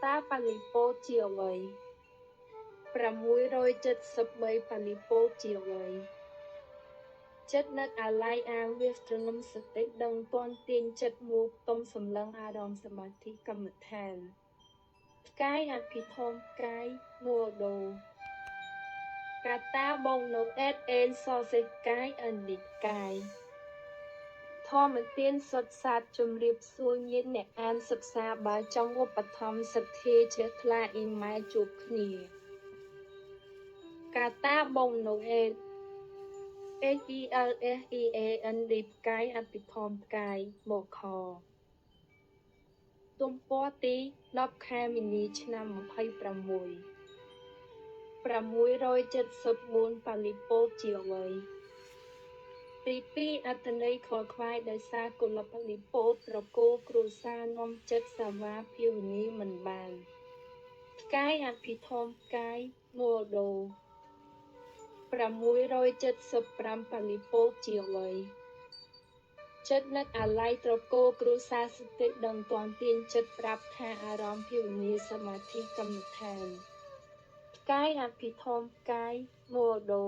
តាបលិពោតជាអ្វី673បលិពោតជាអ្វីចិត្តនឹកអាល័យអាវាសត្រងំសតិដឹងទាន់ទាញចិត្តមកទុំសម្លឹងអារម្មណ៍សមាធិកម្មដ្ឋានផ្កាយអភិធម្មផ្កាយមូលដូកតាបងនៅអេតអេនសសេផ្កាយអនិផ្កាយធម្មទានសុទ្ធសាធជំរាបសួរញាតិអ្នកអានសិក្សាបើចង់ឧបត្ថម្ភសទ្ធាជ្រះថ្លាអ៊ីម៉ែលជួបគ្នាកតាបងនៅអេត H E L S E A N D ផ្កាយអភិធម្មផ្កាយមកខទំព័រទី10ខែមីនាឆ្នាំ26 674បលិពោតជាអ្វីទី2អត្ថន័យខលខ្វាយដោយសារគុលបលិពោតត្រកូលគ្រួសារនាំចិត្តសាវាភាវនីមិនបានផ្កាយអភិធម្មផ្កាយមូលដូ675បលិពោតជាអ្វីចិត្តនឹកអាល័យត្រកូលគ្រួសារសតិដឹងទាន់ទាញចិត្តប្រាប់ថាអារម្មណ៍ភាវនាសមាធិកម្មដ្ឋានផ្កាយអភិធម្មផ្កាយមូលដូ